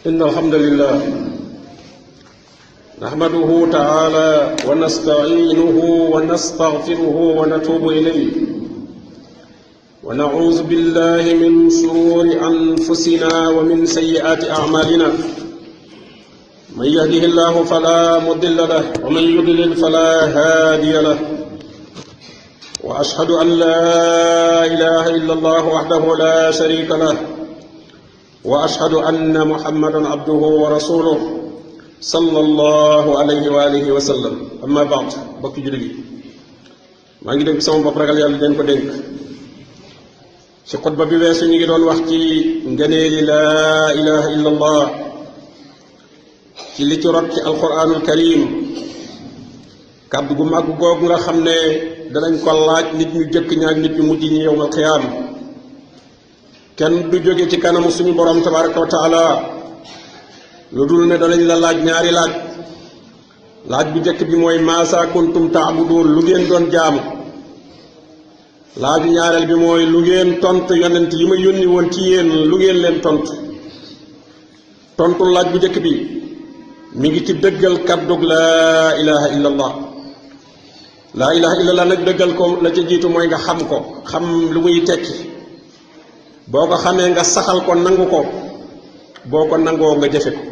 إن الحمد لله نحمده تعالى ونستعينه ونستغفره ونتوب إليه ونعوذ بالله من شرور أنفسنا ومن سيئات أعمالنا من يهده الله فلا مضل له ومن يضلل فلا هادي له وأشهد أن لا إله إلا الله وحده لا شريك له وأشهد أن محمدا عبده ورسوله صلى الله عليه وآله وسلم أما بعد بكي جلدي ما نجي دنك سما بفرق يالا دين كو دنك ci xutba bi weesu ñu ngi doon wax ci ngëneeli laa ilaha illa allah ci li ci rot ci alquranul karim kàddu gu màgg googu nga xam ne danañ ko laaj nit ñu jëkk ñaak nit ñu mujj ñi yowmal qiyaam kenn du jóge ci kanamu suñu borom tabaraka wa taala lu dul ne danañ la laaj ñaari laaj bu jëkk bi mooy maasa kuntum taabuduun lu ngeen doon jaamu laaju ñaareel bi mooy lu ngeen tontu yonent yi ma yónni woon ci yéen lu ngeen leen tontu laaj bu njëkk bi mi ngi ci dëggal kàddug laa ilaha illa allah laa ilaha illa allah nag dëggal ko la ca jiitu mooy nga xam ko xam lu muy tekki boo ko xamee nga saxal ko nangu ko boo ko nangoo nga jëfe ko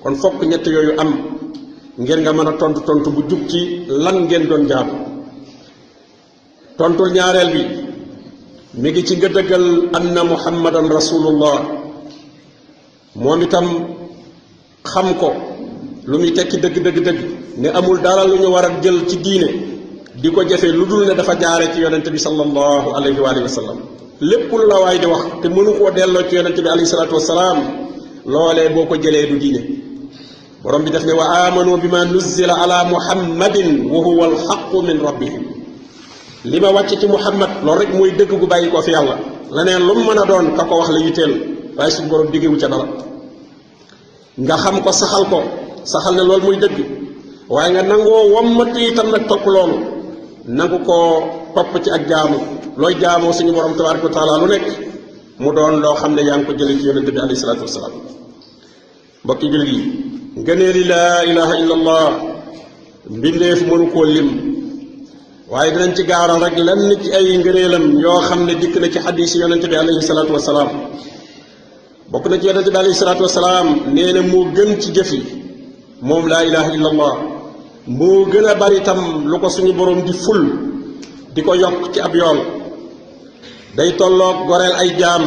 kon fokk ñett yooyu am ngir nga mën a tontu bu jub ci lan ngeen doon jaamu tontul ñaareel bi mi ngi ci nga dëggal anna muhammadan rasulullah moom itam xam ko lu muy tekki dëgg ne amul dara lu ñu war a jël ci diine di ko jëfe lu dul ne dafa jaare ci yonente bi sallallahu alayhi wa sallam lépp lu la waay di wax te mënu koo delloo ci yonente bi alayhi salatu wasalaam loolee boo ko jëlee du diine borom bi def ne wa amanu bima nuzzila ala muhammadin wa huwa alxaqu min rabbihim li ma wàcc ci muhammad loolu rek mooy dëgg gu bàyyi ko fi yàlla leneen lu mu mën a doon ka ko wax la yitteel waaye suñu borom diggewu ca dara nga xam ko saxal ne loolu muy dëgg waaye nga nangoo wommatu itam nag topp loolu nangu koo topp ci ak jaamu looy jaamoo suñu borom tabaraka wa taala lu nekk mu doon loo xam ne yaa ngi ko jële ci yonente bi alayhi salaatu wasalaam mbokki jullit yi ngëneeli laa ilaha illa allah mbindeef mënu koo lim waaye dinañ ci gaaral rek lenn ci ay ngëneelam yoo xam ne dikk na ci xadiis yonente bi alayhi salaatu wasalaam bokk na ci yonente bi alayhi salaatu wasalaam nee na moo gën ci jëf yi moom laa ilaha illa allah moo gën a bari itam lu ko suñu borom di ful di ko yokk ci ab yool day tolloog goreel ay jaam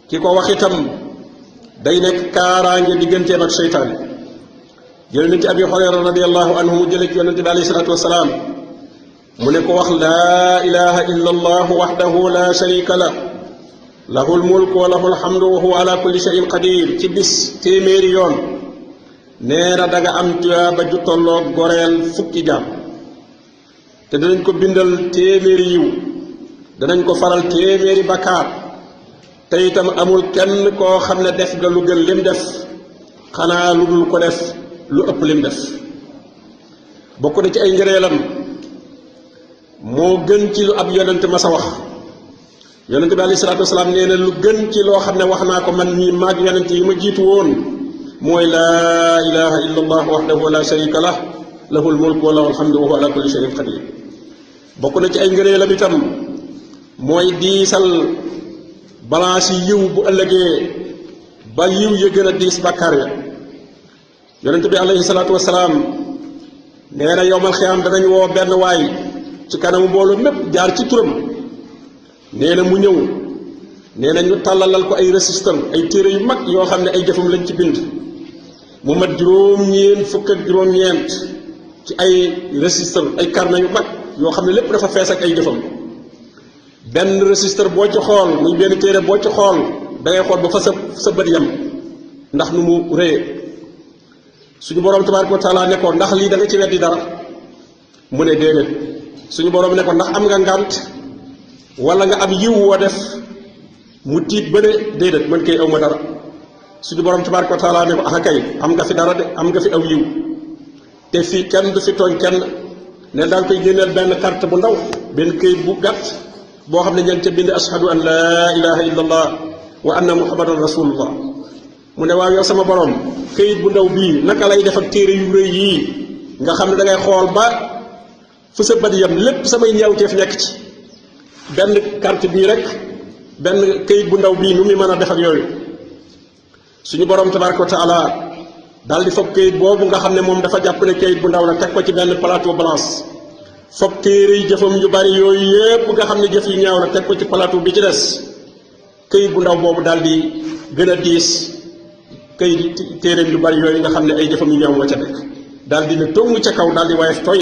ki ko wax itam day nekk kaaraange digganteem ak seytaane jël na ci abi hurayra radiallahu anhu mu jële ci yonente bi alayhi salaatu wasalaam mu ne ko wax laa ilaha illa allah waxdahu la sharika lah lahul mulk wa lahul hamdu wa huwa ala kulli shay'in qadir ci bis téeméeri yoon nee na da nga am tuyaaba ju tolloog goreel fukki jaam te danañ ko bindal téeméeri yiw danañ ko faral téeméeri bakkaar te itam amul kenn koo xam ne def nga lu gën lim def xanaa lu dul ko def lu ëpp lim def bokk na ci ay ngëneelam moo gën ci lu ab yonent ma sa wax yonent bi alayhi salaatu wasalaam nee na lu gën ci loo xam ne wax naa ko man mii maag yonent yi ma jiitu woon mooy laa ilaha illa allah waxdahu la sharika lah lahul mulk wa lahul hamdu wa huwa ala kulli shay'in qadir bokk na ci ay ngëneelam itam mooy diisal balance yi yiw bu ëllëgee ba yiw ya gën a diis bàkkaar ya yonent bi alayhi salaatu wasalaam nee na yowmal xiyaam danañ woo benn waay ci kanamu mbooloo mépp jaar ci turam nee na mu ñëw nee na ñu tàllalal ko ay registre ay téere yu mag yoo xam ne ay jëfam lañ ci bind mu mat juróom-ñeent fukk ak juróom-ñeent ci ay registre ay carnet yu mag yoo xam ne lépp dafa fees ak ay jëfam benn registre boo ci xool muy benn téere boo ci xool da ngay xool ba fa sa bët yam ndax nu mu réye suñu borom tabaraka wa taala ne ko ndax lii da nga ci weddi dara mu ne déedéet suñu borom ne ko ndax am nga ngànt wala nga am yiw woo def mu tiit ba ne déedéet man kay aw ma dara suñu borom tabaraka wa taala ne ko ah kay am nga fi dara de am nga fi aw yiw te fii kenn du fi tooñ kenn ne daal koy génneel benn carte bu ndaw benn këyit bu gàtt boo xam ne ña ngi ca bind ashhadu an laa ilaha illa allah wa anna muhammadan rasulullah mu ne waaw yow sama borom këyit bu ndaw bii naka lay def ak téere yu rëy yii nga xam ne da ngay xool ba fu sa bët yam lépp samay ñaawteef nekk ci benn carte bii rek benn këyit bu ndaw bii nu muy mën a def ak yooyu suñu borom tabaraka wa taala daal di foog këyit boobu nga xam ne moom dafa jàpp ne këyit bu ndaw la teg ko ci benn plateau balance foog téere yi jëfam yu bari yooyu yépp nga xam ne jëf yu ñaaw la teg ko ci plateau bi ci des këyit bu ndaw boobu daal di gën a diis këyit téereem yu bari yooyu nga xam ne ay jëfam yu ñaaw la ca nekk daal di ne tongu ca kaw daal di wayef toy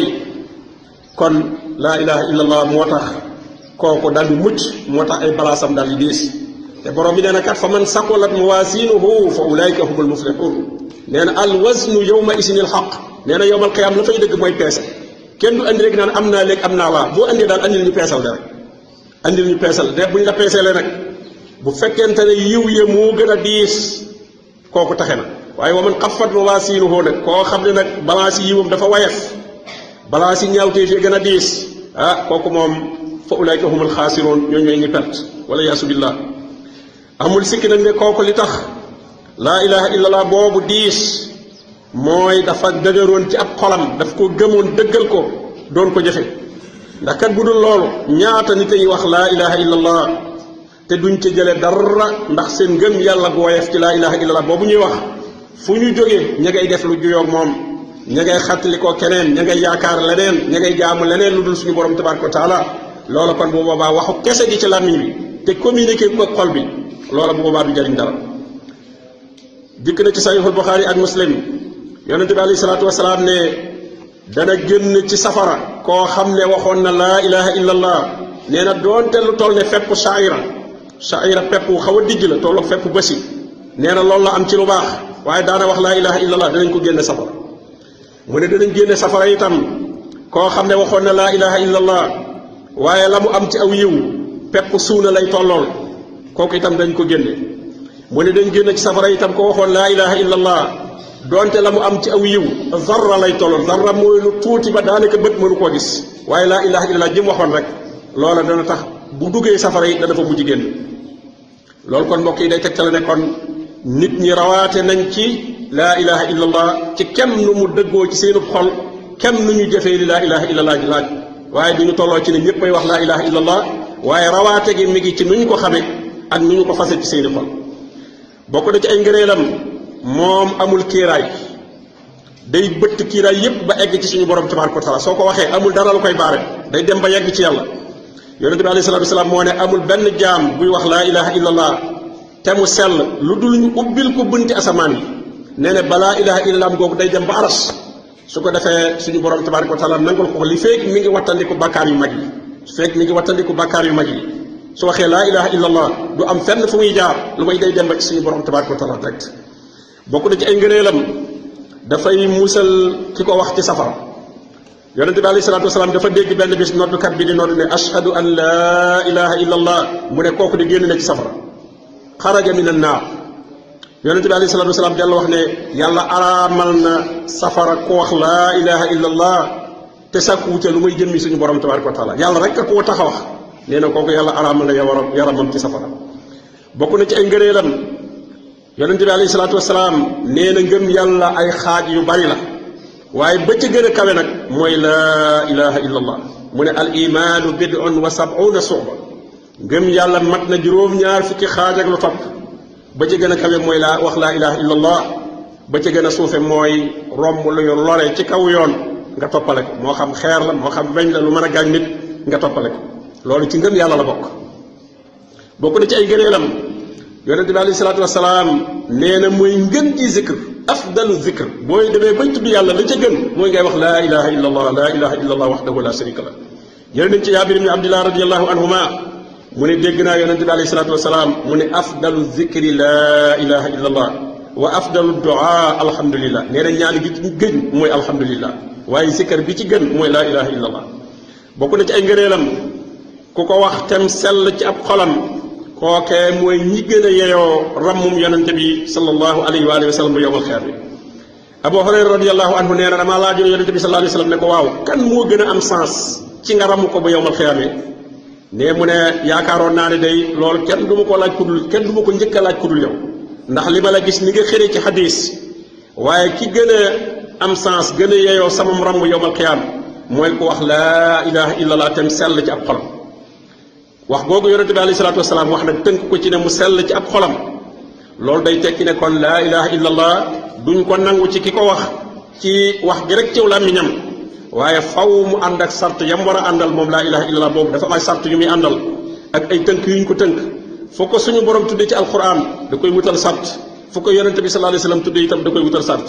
kon laa ilaha illallah moo tax kooku daal di mucc moo tax ay balaasam daal di diis te borom bi nee na kat fa man saqulat mawaasinuhu fa ulaika humul muflihun nee na al waznu yawma isinil xaq nee na yowmal qiyaam la fay dëgg mooy peese kenn du andi rek naan am naa léegi am naa waa boo andee daal andil ñu peesal de rek andil ñu peesal de buñ la peeselee nag bu fekkente ne yiw ya moo gën a diis kooku taxe na waaye wa man xaffat mawaasinuhu nag koo xam ne nag balance yi yiwam dafa wayef balance yi ñaawteef yi gën a diis kooku moom fa ulaika humul xaasiroon ñooñu ñooy ñi perte wala yaasu billah amul sikki nag ne kooku li tax laa ilaha illallah boobu diis mooy dafa dëgëroon ci ab xolam daf ko gëmoon dëggal ko doon ko jëfe ndax kat bu dul loolu ñaata nit yi wax laa ilaha illallah te duñ ca jële dara ndax seen ngëm yàlla gu woyof ci laa ilaha illallah boobu ñuy wax fu ñu jógee ña ngay def lu juyoog moom ña ngay xattali ko keneen ña ngay yaakaar leneen ña ngay jaamu leneen lu dul suñu borom tabaraka wa taala loola kon bu boobaa waxu kese gi ci làmmiñ bi te communiqué ko xol bi loola bu boobaa du jariñ dara dikk na ci sahihul Buxaari ak Muslim yonente bi alayhi salaatu wasalaam ne dana génn ci safara koo xam ne waxoon na laa ilaha illallah nee na doonte lu toll ne fepp shaira pepp xaw a dijj la tolloog fepp bësi nee na loolu la am ci lu baax waaye daana wax laa ilaha illallah danañ ko génne safara mu ne danañ génne safara itam koo xam ne waxoon na laa ilaha illallah waaye la mu am ci aw yiw pepp suuna lay tollool kooku itam dañ ko génne mu ne dañ génne ci safara itam ko waxoon laa ilaha illallah doonte la mu am ci aw yiw zarra lay tollool zarra mooy lu tuuti ba daanaka bët mënu koo gis waaye laa ilaha illallah jëm waxoon rek loola dana tax bu duggee safara yi dana fa mujj génn loolu kon mbokk yi day tegtale ne kon nit ñi rawaate nañ ci laa ilaha illallah ci kem nu mu dëggoo ci seenub xol kem nu ñu jëfee li laa ilaha illallah ji laaj waaye du ñu tolloo ci ne ñëpp ay wax laa ilaha illallah waaye rawaate gi mi ngi ci nu ñu ko xamee ak nu ñu ko fase ci seeni xol bokk na ci ay ngëneelam moom amul kiiraay day bëtt kiiraay yépp ba egg ci suñu borom tabaraka wa taala soo ko waxee amul dara lu koy baare day dem ba yegg ci yàlla yonente bi alayhi salaatu wasalaam moo ne amul benn jaam buy wax laa ilaha illallah te mu sell lu dul ñu ubbil ko bunti asamaan yi nee ne balaa ilaha illallah googu day dem ba aras su ko defee suñu borom tabaraka wa taala nangul ko li feek mi ngi wattandiku bàkkaar yu mag yi su feek mi ngi wattandiku bàkkaar yu mag yi su waxee laa ilaha illallah du am fenn fu muy jaar lu may day dem ba ci suñu borom tabaraka wa taala direct bokk na ci ay ngëneelam dafay musal ki ko wax ci safara yonente bi alayhi salaatu wasalaam dafa dégg benn bis noddukat bi di noddu ne ashhadu an laa ilaha illallah mu ne kooku di génn na ci safara xaraja min an naar yonente bi alayhi salaatu wasalaam dellu wax ne yàlla araamal na safara ku wax laa ilaha illallah te sàkkuwute lu muy jëmmi suñu borom tabaraka wa taala yàlla rek a koo tax a wax nee na kooku yàlla araamal na yaramam ci safara bokk na ci ay ngëneelam yonente bi alayhi salaatu wasalaam nee na ngëm yàlla ay xaaj yu bari la waaye ba ca gën a kawe nag mooy laa ilaha illallah mu ne al imaanu bid'un wa sab'una su'ba ngëm yàlla mat na juróom-ñaar fukki xaaj ak lu topp ba ca gën a kawe mooy laa wax laa ilaha illallah ba ca gën a suufe mooy romb lu yu lore ci kaw yoon nga toppale ko moo xam xeer la moo xam weñ la lu mën a gaañ nit nga toppale ko loolu ci ngëm yàlla la bokk na ci ay ngëneelam yonente bi alayhi salaatu wasalaam nee na mooy ngën ji zikr afdalu zikr booy demee bañ tudd yàlla la ca gën mooy ngay wax laa ilaha illallah laa ilaha illallah wahdahu la sharika la jël nañ ci Jaabir ibn Abdillah radiyallahu anhuma mu ne dégg naa yonente bi alayhi salaatu wasalaam mu ne afdalu zikri laa ilaha illallah wa afdalu duaa alhamdulillah nee na ñaan gi ci gën mooy alhamdulillah waaye zikkar bi ci gën mooy laa ilaha illallah bokk na ci ay ngëneelam ku ko wax tem sell ci ab xolam kookee mooy ñi gën a yeyoo rammum yonente bi sallallahu alayhi wa sallam bu yowmal xeer bi Abu Hurayra radiyallahu anhu nee na damaa laajoon yonente bi sallallahu alayhi wa sallam ne ko waaw kan moo gën a am sens ci nga ramm ko bu yowmal xeer bi ne mu ne yaakaaroon naa ne day loolu kenn du ma ko laaj kudul kenn du ma ko njëkk a laaj kudul yow ndax li ma la gis ni nga xëre ci xadis waaye ki gën a am sens gën a yeyoo samam ramm yowmal qiyaam mooy ku wax laa ilaha illallah tem sell ci ab xolam wax googu yonente bi alayhi salaatu wasalaam wax nag tënk ko ci ne mu sell ci ab xolam loolu day tekki ne kon laa ilaha illallah duñ ko nangu ci ki ko wax ci wax gi rek ciw làmmiñam waaye faw mu ànd ak sart yam war a àndal moom laa ilaha illallah boobu dafa am ay sart yu muy àndal ak ay tënk yuñ ko tënk foo ko suñu borom tuddee ci alquran da koy wutal sart fu ko yonente bi sallallahu alayhi wasallam tuddee itam da koy wutal sart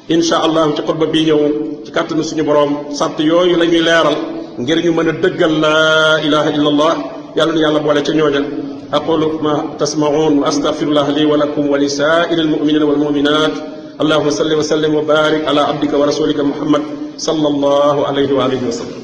insha allah ci xutba bii ñëw ci kàttanu suñu borom sart yooyu la ñuy leeral ngir ñu mën a dëggal laa ilaha illallah yàlla na yàlla boole ca ñooña aqulu ma tasmaun wa astaghfirullah li wa lakum wa li saa'iril mu'minina wal mu'minat allahumma salli wa sallim wa barik ala abdika wa rasulika muhammad sallallahu alayhi wa alihi wa sallam